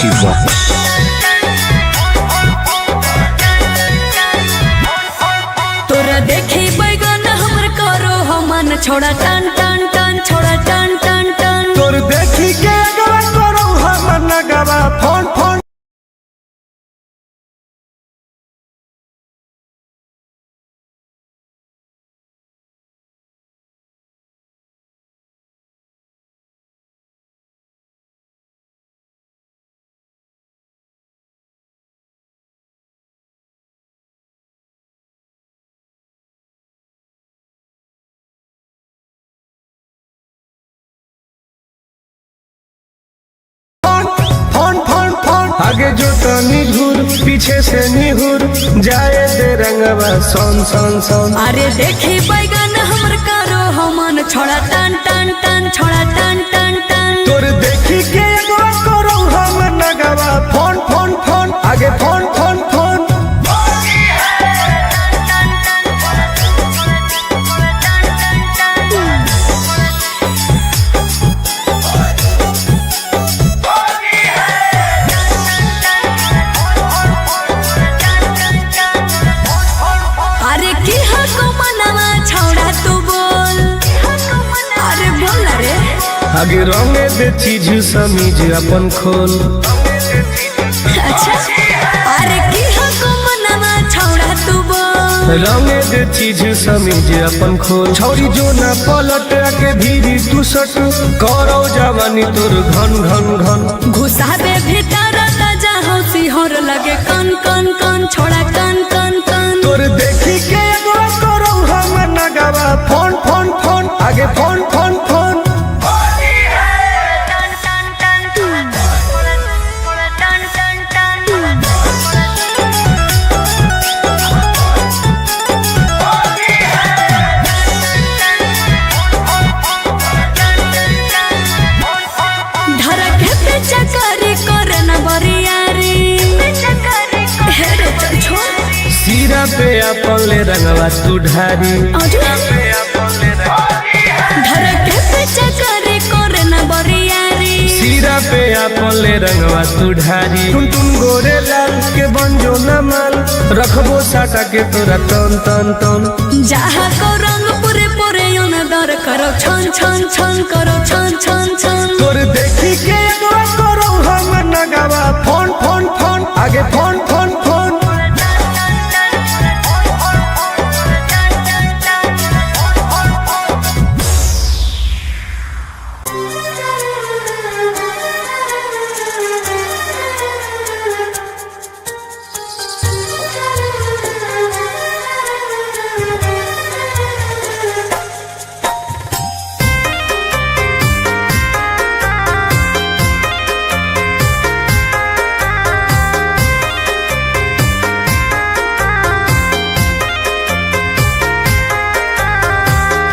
Vicky Vox. तोरा देखी बैगन हमर करो हमन छोड़ा टन टन टन छोड़ा टन टन टन। तोर देखी के अगवा करो हम Nagwa phone phone. Phone phone phone आगे जो तनी घूर पीछे से निहुर जाए दे रंगवा सोन सोन सोन। अरे देखी बैगन हमर करो हमन छोड़ा टन टन टन छोड़ा टन टन टन। तोर देखी के अगवा करो हम नगवा फोन फोन फोन आगे फोन फोन फोन। अरे की हको मनवा छोड़ा तू बोल, अरे बोल रे। आगे रंगे दे चीज समीज अपन खोल। अच्छा अरे की हको मनवा छोड़ा तू बोल, रंगे दे चीज समीज अपन खोल। छोरी जो ना पलट के धीरी तू सट करो जवानी तोर घन घन घन। घुसाबे भीतर ताजा हौसी होर लगे कन कन कन छोड़ा कन कन कन। तोर देखी के अगवा करो हम नगवा फोन फोन फोन आगे फोन फोन फोन। धर के पे चकरी करे न बरियारी, हे रे चल छोड़। सीरा पे अपन ले रंगवा तू ढारी। आजू धर के पे चकरी करे न बरियारी, सीरा पे अपन ले रंगवा तू ढारी। टुन टुन गोरे लाल के बंजो न माल रखबो साटा के तोरा तन तन तन। जहाँ को रंग पूरे पूरे दर करो छन छन छन करो छन छन छन। तोर देखी के अगवा करो हम नगवा फोन फोन फोन आगे फोन फोन फोन।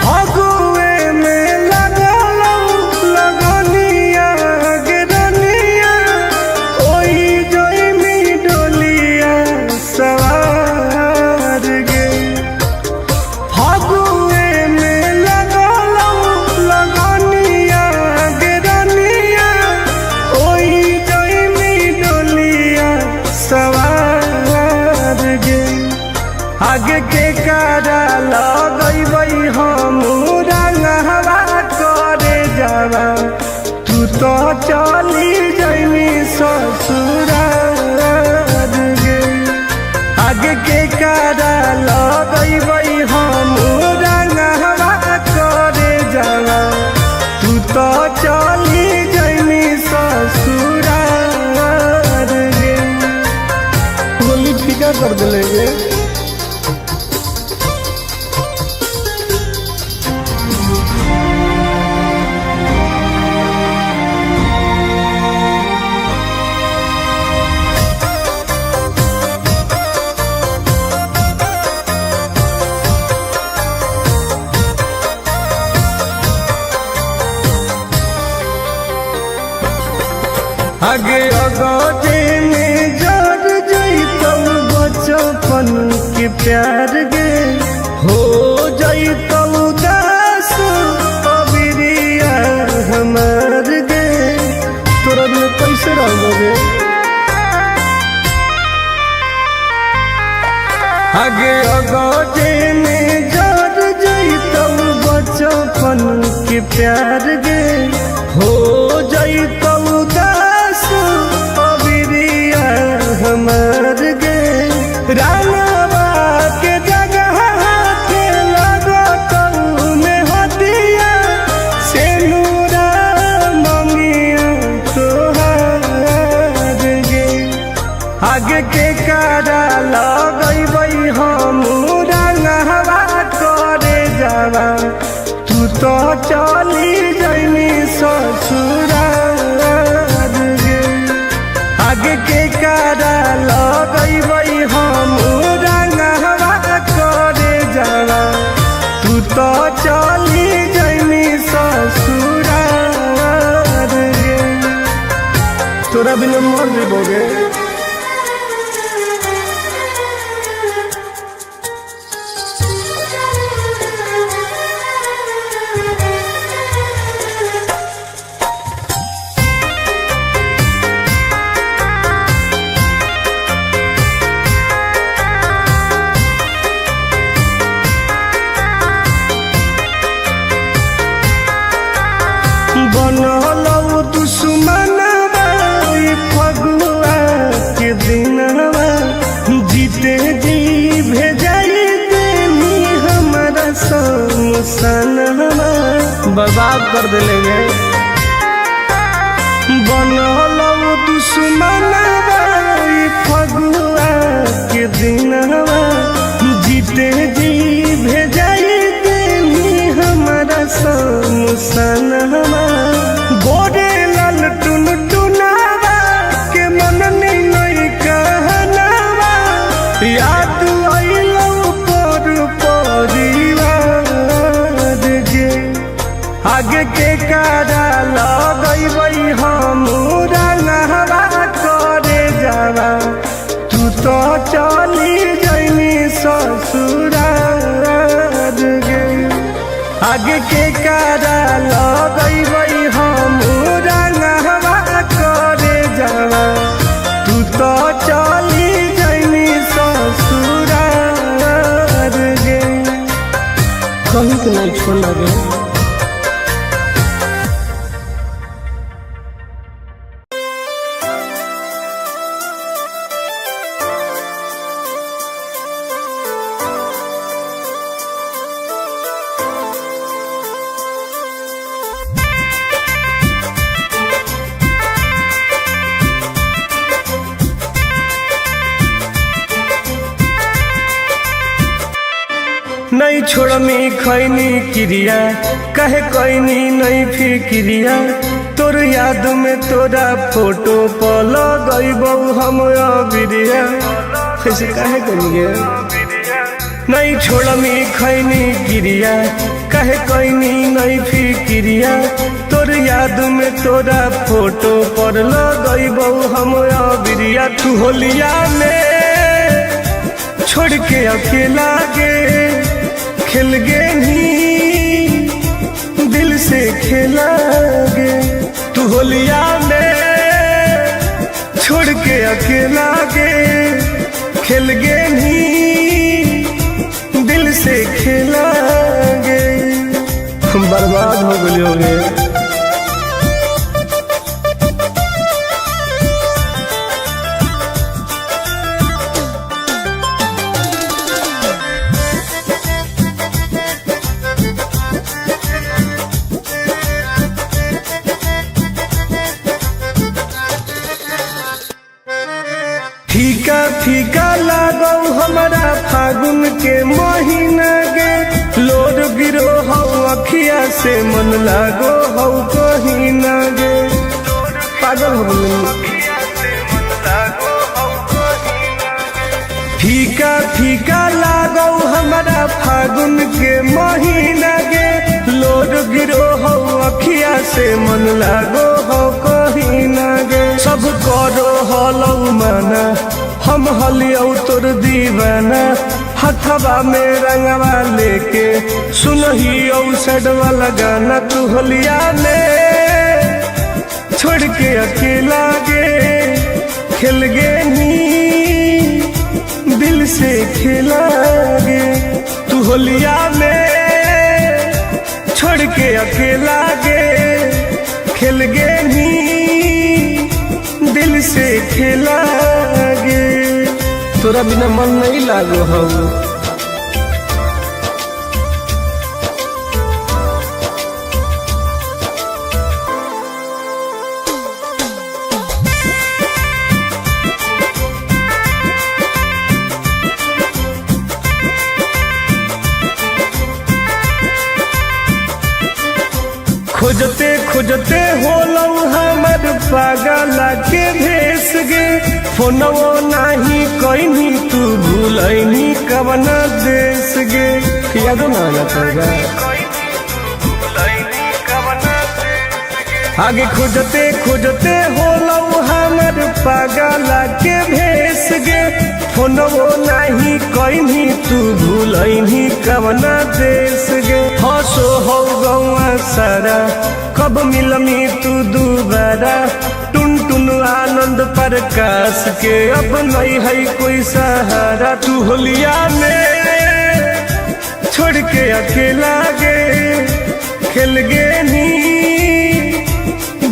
फगुए में लगलौ लगनिया गिरनिया ओही जोइमी डोलिया सवार गे। फगुए में लगलौ लगनिया गिरनिया ओही जोइमी डोलिया सवार गे। आगे के कारा लगैबै हम रंगवा करे जावा तू तो चली जइमी ससुरार गे। आगे के कारा लगैबै हम रंगवा करे जावा तू तो चली जइमी ससुरार गे। गोली फीका कर दिले गे। आगे अगजे में जर जैतौ बचपन के प्यार गे हो जैतौ दास अबिरिया हमार गे। तोरा में कैसे रह गे। आगे अगजे में जर जैतौ बचपन के प्यार गे, हो जैतौ दास अबिरिया हमार गे। रानवा के जगह हाथे लगतौ में हदिया, सेनुरा मंगिया तोहार गे। आगे के कारा लगैबै हम रंगवा करे जावा, तू तो चली जैनी ससुरार गे। आगे के कारा लगैबै हम रंगवा करे जावा, तू तो चली जैनी ससुरार गे। तोरा बिना मर जेबो गे। बनलौ दुश्मनवा फगुआ के दिनवा, जीते जी भेजाई देनी हमारा शमशानवा, बर्बाद कर दिले गे। बनलौ दुश्मनवा फगुआ के दिनवा, जीते जी भेजाई देनी हमारा शमशानवा। गोरे लाल टुन टुनावा के मन नहीं कहनावा, याद अइलौ पर परिवार गे। आगे के कारा लगैबै हम रंगवा करे जावा, तू तो चली जैनी ससुरार गे। आगे के कारा लगैबै हम रंगवा करे जावा, तू तो चली जैनी ससुरार गे। कहीं के नहीं छोड़ लगे। नहीं छोड़मी खैनी क्रिया, कहे कैनी नहीं फिक्रिया, तोर याद में तोरा फोटो पर लगैबौ हम अबिरिया। ऐसे काहे करिए। नहीं छोड़मी खैनी क्रिया, कहे कैनी नहीं फिक्रिया, तोर याद में तोरा फोटो पर लगैबौ हम अबिरिया। तू होलिया में छोड़ के अकेला गे, खेल गे नी दिल से खेला गे। तू होलिया में छोड़ के अकेला गे, खेल गे नी दिल से खेला गे। हम बर्बाद हो गए हो गए। फीका फीका लागौ हमारा फागुन के महीना गे, लोर गिरो हौ अखिया से मन लागो हौ कहीं ना गे। पागल हो गए। फीका फीका लागौ हमारा फागुन के महीना गे, लोर गिरो हौ अखिया से मन लागो हौ कहीं ना गे। सब करो हलौ माना, हम हलियौ तोर दीवाना, हथवा में रंगवा लेके सुनही औ सेड वाला गाना। तू होलिया में छोड़ के अकेला गे, खेल गे नी दिल से खेला गे। तू होलिया में छोड़ के अकेला गे खेल गे नी दिल से खेला गे। तोरा बिना मन नहीं लागो हौ। खोजते खोजते होलौ हमर पागल के भेस गे। फोनवो नाही कइनी तू भूलैनी कवना देश गे। यादो ना आना पड़ेगा। आगे खोजते खोजते होलौ हमर पागल के भेस गे। फोनवो नाही कइनी तू भूलैनी कवना देश गे। हंसो हौ गौआ सारा कब मिलमी तू दोबारा। टुन टुन आनंद प्रकाश के अब नहीं है कोई सहारा। तू होलिया में छोड़ के अकेला गे खेल गे नी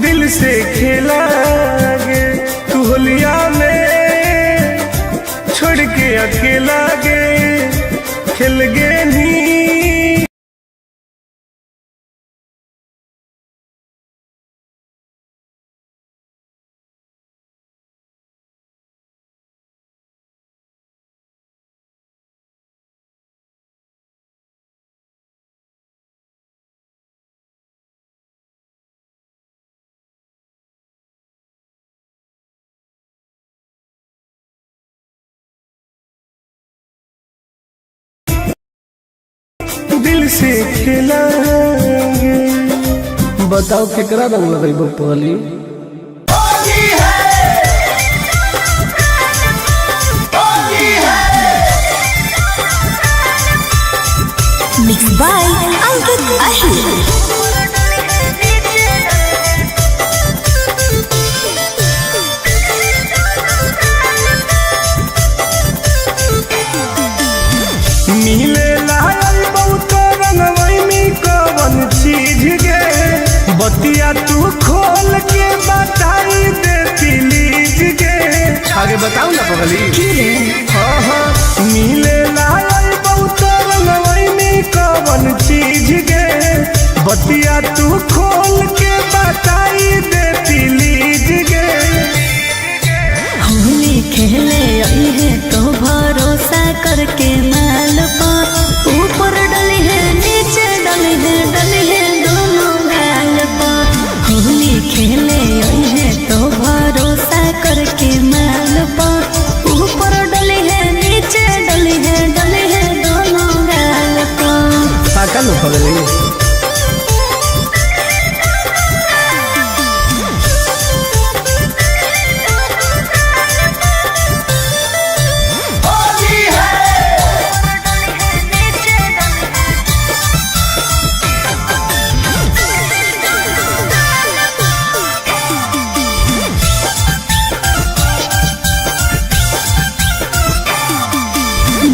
दिल से खेला गे। तू होलिया में छोड़ के अकेला गे खेल गे नी। दिल से खेला गे। बताओ केकरा रंग लगेबो पहली। Mix by Ankit Ahir. मिले लायल बहुत रंगवैनी कवन चीज गे। बतिया तू खोल के बताई दे प्लीज गे। आगे बताओ ना पगली। हाँ हाँ मिले लायल बहुत रंगवैनी कवन चीज गे। बतिया तू खोल के बताई दे प्लीज गे। होली खेले आई है तो भरोसा करके माल पा। ऊपर डली है नीचे डली है डली है दोनों गाल पा। होली खेले आई है तो भरोसा करके माल पा। ऊपर डली है नीचे डली है डली है दोनों गाल पा। पागल हो पगली।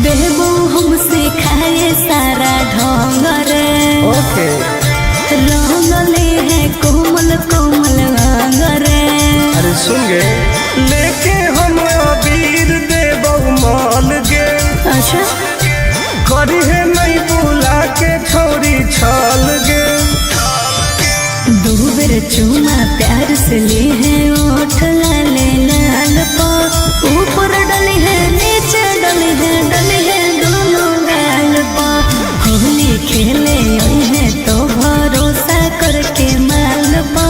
देबो हमसे खाए सारा ढोंग रे। ओके रंगले है कोमल कोमल अंग रे। अरे सुन गे। लेके हम अबीर देबौ माल गे। अच्छा करिहे नहीं बुला के छोरी छाल गे। दो बेर चूमा प्यार से ले है ओठ लाले लाल पा। ऊपर डली है नीचे डली है डली है दोनों गाल पा। होली खेले आई है तो भरोसा करके माल पा।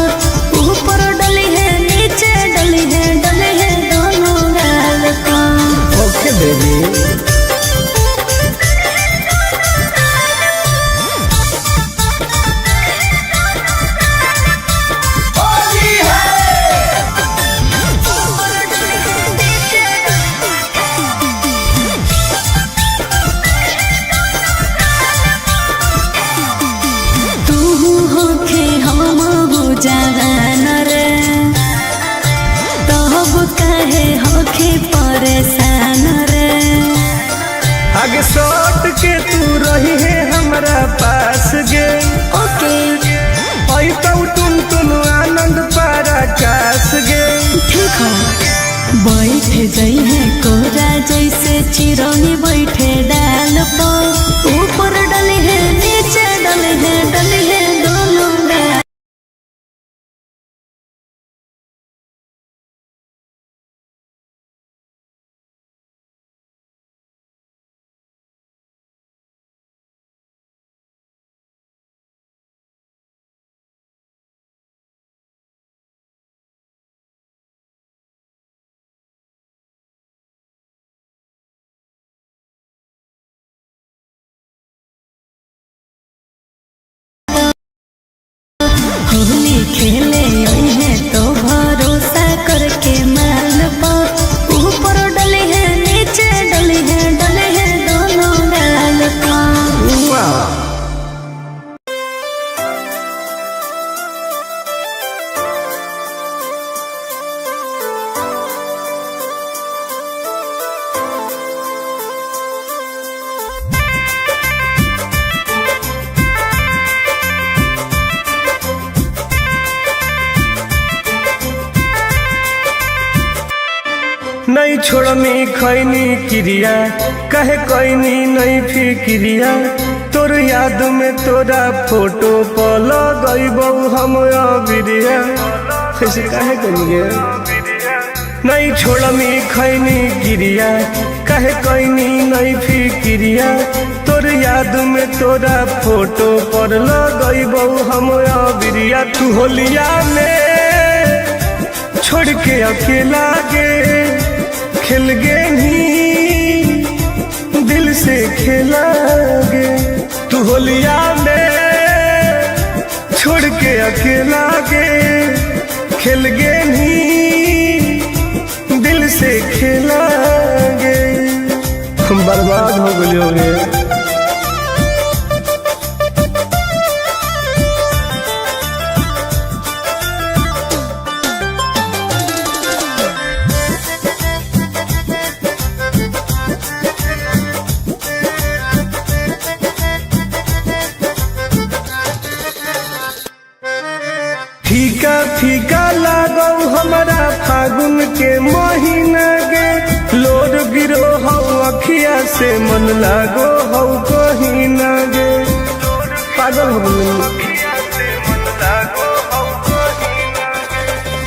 ऊपर डली है नीचे डली है डली है दोनों गाल पा। Okay baby. चिरौनी बैठे डाल पर, ऊपर डली है नीचे डली है, डली है दोनों गाल। होली खेले है तो भरोसा करके माल पर, ऊपर डले है नीचे डले है, डले है दोनों गाल पर। नहीं छोड़नी खैनी क्रिया, कहे कैनी नहीं फिक्रिया, तोर याद में तोरा फोटो पर लगैबौ हम अबिरिया। ऐसे काहे कनिए नहीं छोड़नी खैनी क्रिया, कहे कैनी नहीं फिक्रिया, तोर याद में तोरा फोटो पर लगैबौ हम अबिरिया। तू होलिया में छोड़ के अकेला गे खेल गे नी, दिल से खेला गे। तू होलिया में छोड़ के अकेला गे खेल गे नी, दिल से खेला गे। हम बर्बाद हो गए हो गे। फीका फीका लागौ हमारा फागुन के महीना गे, लोर गिरो हौ अखिया से मन लागो हौ कहीं ना गे। पागल हो गइल।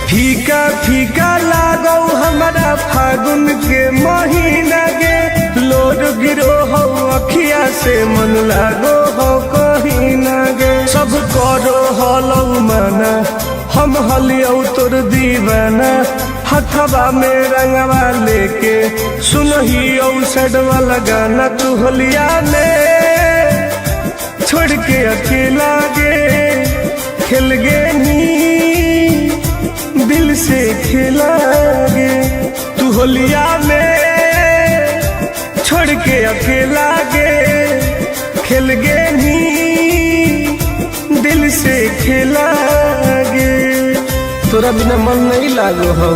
फीका फीका लागौ हमारा फागुन के महीना गे, लोर गिरो हौ अखिया से मन लागो हौ कहीं ना गे। सब करो हलौ माना, हम हलियौ तोर दीवाना, हथवा में रंगवा लेके सुनही औ सड वाला गाना। तू होलिया में छोड़ के अकेला गे खेल गे नी, दिल से खेला गे। तू होलिया में छोड़ के अकेला गे खेल गे नी, दिल से खेला गे। तोरा बिना मन नहीं लागो हौ।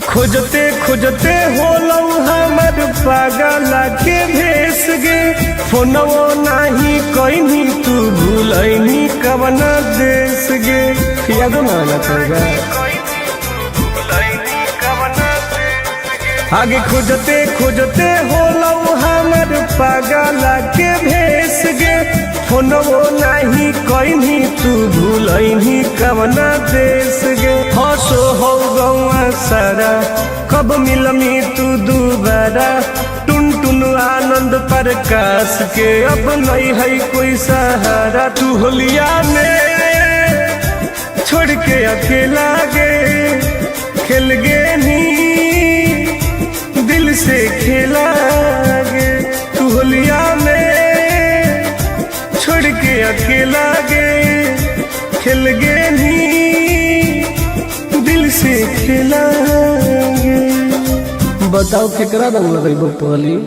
खोजते खोजते होलौ हमर पागल के भेस गे, फोनवो नाही कैनी तू भूलैनी कवना देश गे। यादो ना आना पड़ेगा। आगे खोजते खोजते होलौ हमर पागल के भेस गे, फोनवो नाही कैनी तू भूलैनी कवना देश गे। हंसो हौ गौआ सारा कब मिलमी तू दोबारा, टुन टुन आनंद प्रकाश के अब नहीं है कोई सहारा। तू होलिया में छोड़ के अकेला गे खेल गे नी, दिल से खेला गे। तू होलिया में छोड़ के अकेला गे खेल गे नी, दिल से खेला गे। बताओ केकरा रंग लगैबो पहली।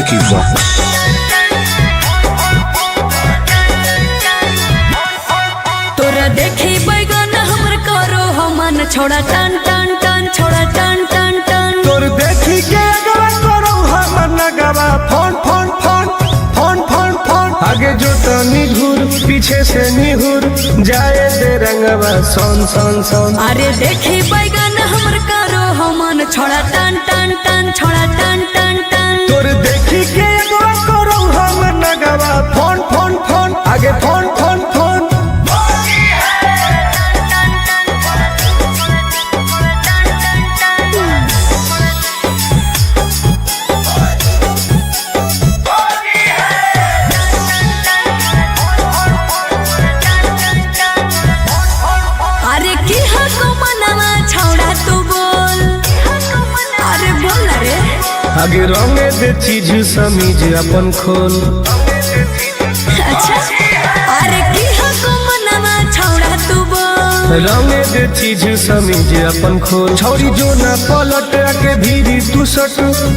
Vicky Vox. तोरा देखी बैगन हमर करो हमन छोड़ा टन टन टन छोड़ा टन टन टन। तोर देखी के अगवा करो हमर Nagwa phone phone phone phone phone phone. आगे जो तनी घूर पीछे से निहुर जाए दे रंगवा सोन सोन सोन। अरे देखी बैगन हमर करो हमन छोड़ा टन टन टन छोड़ा टन टन टन। तोर देखी के अगवा करो हमर नगवा फोन फोन फोन आगे फोन फोन फोन। अरे की हको मनवा छोड़ा तू बोल, अरे बोल ना रे। आगे रंगे दे चीज समीज अपन खोल। अच्छा अरे की हको मनवा छोड़ा तू बोल, रंगे दे चीज समीज अपन खोल। छौरी जो ना पलट आके भीरी तू सट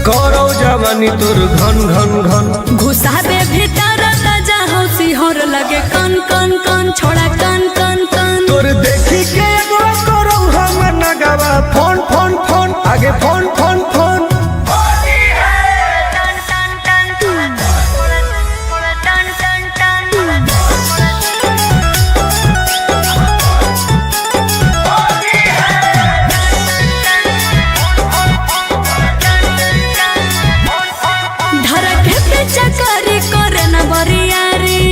करो जवानी तोर घन घन घन। घुसाबे भीतर त जाहो सिंहर लगे कन कन कन छोड़ा कन कन कन। तोर देखी के अगवा करो हम नगवा फोन फोन फोन आगे फोन फोन फोन। धर के पे चकारी करे न बरियारी,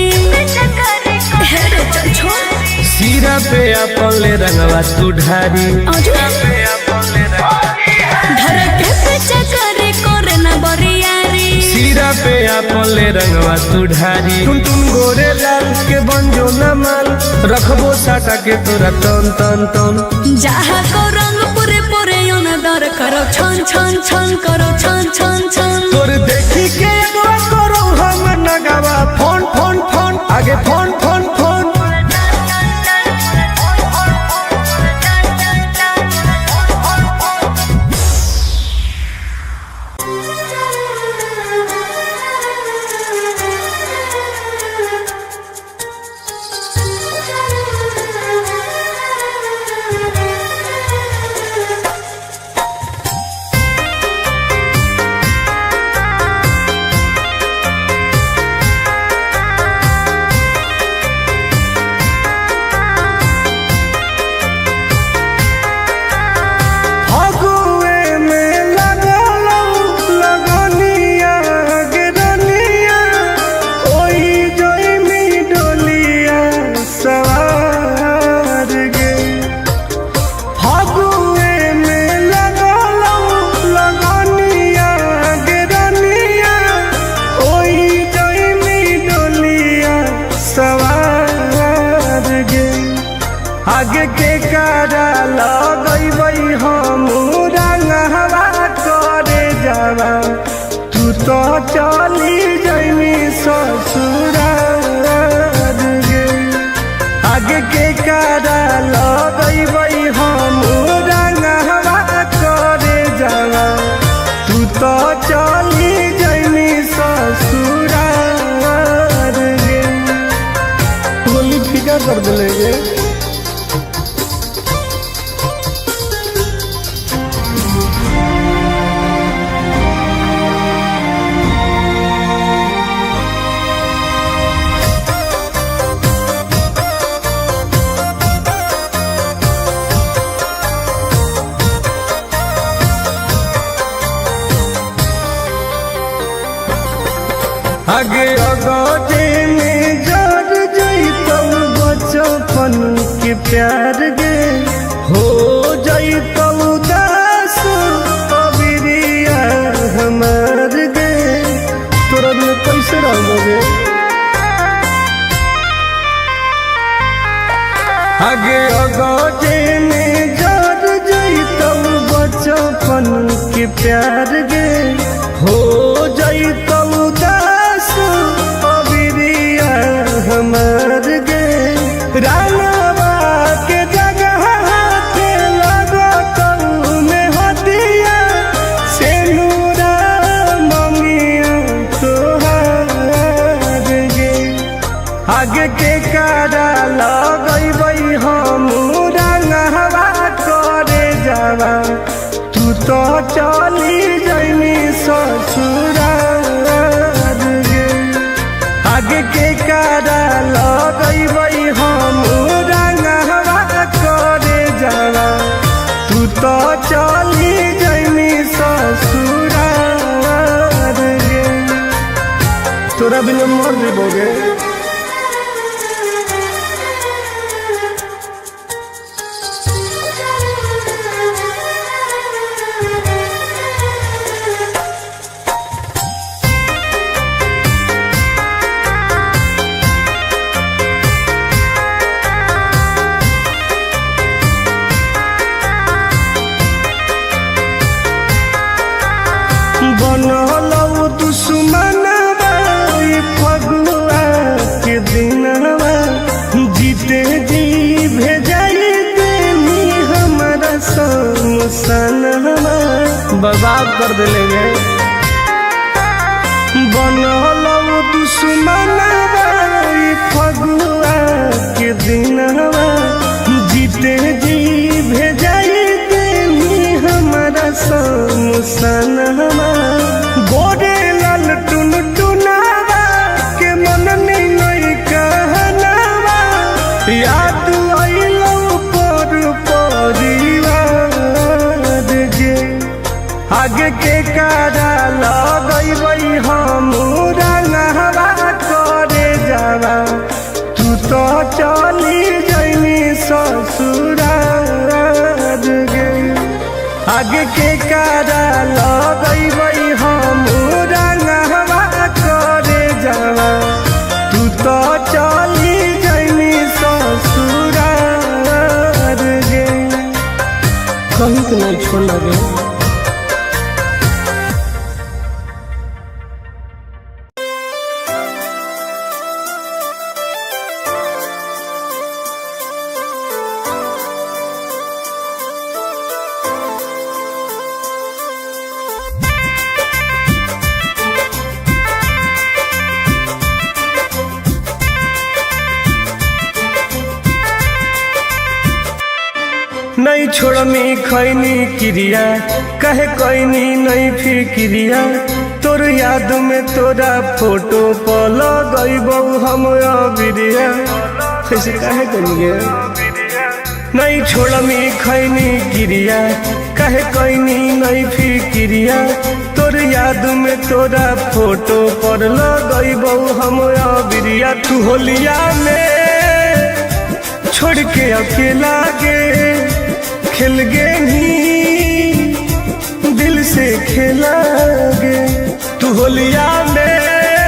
हे रे चल छोड़। सीरा पे अपन ले रंगवा तू ढारी। आजू धर के पे चकारी करे न बरियारी, सीरा पे अपन ले रंगवा तू ढारी। टुन टुन गोरे लाल के बंजो न माल रखबो साटा के तोरा तन तन तन। जाहा को रंग पूरे पूरे अनदर करो छन छन छन करो छन छन छन। तोर देखी के अगवा करो हम नगवा फोन फोन फोन आगे फोन फोन फोन। फगुए में लगलौ लगनिया गिरनिया ओई जोइमी डोलिया सवार गे। फगुए में लगलौ लगनिया गिरनिया ओई जोइमी डोलिया सवार गे। आगे के कारा लगैबै हम रंगवा करे जावा तू तो चली जैमी ससुरार गे। आगे के कारा लगैबै हम रंगवा करे जावा तू तो चली जैमी ससुरार गे। होली फीका कर दिले गे। आगे अगोटे में जर जैतौ बचपन के प्यार गे हो जैतौ दास अबिरिया हमार गे। तोरा में कैसे रहोगे। आगे अगोटे में जर जैतौ बचपन के प्यार गे हो जैतौ दास अबिरिया हमार गे। रानवा के जगह हाथे लगतौ में हदिया सेनुरा ममिया आगे के कारा लगैबै हम रंगवा करे जावा, तू तो चली जैनी ससुरार गे। आगे के कारा लगैबै हम रंगवा करे जावा, तू तो चली जैनी ससुरार गे। तोरा बिना मर जेबोगे। बनलौ दुश्मनवा फगुआ के दिनवा, जीते जी भेजाई देनी हमारा शमशानवा। बर्बाद कर दिले गे। बनलौ दुश्मनवा फगुआ के दिनवा, जीते जी भेजाई देनी हमारा शमशानवा। गोरे लाल टुन टुनावा के मन नहीं कहनावा, याद अइलौ पर परिवार गे। आगे के कारा लगैबै हम रंगवा करे जावा, तू तो चली जैनी ससुरार गे। आगे के कारा लगैबै हम रंगवा करे जावा, तू तो चली जैनी ससुरार गे। कहीं के नहीं छोड़ लगे। नहीं छोड़मी खैनी क्रिया, कहे कैनी नहीं फिक्रिया, तोर याद में तोरा फोटो पर लगैबौ हम अबिरिया। ऐसे काहे करिए? नहीं छोड़मी खैनी क्रिया, कहे कैनी नहीं फिक्रिया, तोर याद में तोरा फोटो पर लगैबौ हम अबिरिया। तू होलिया में छोड़ के अकेला गे, खेल गे नी दिल से खेला गे। तू होलिया में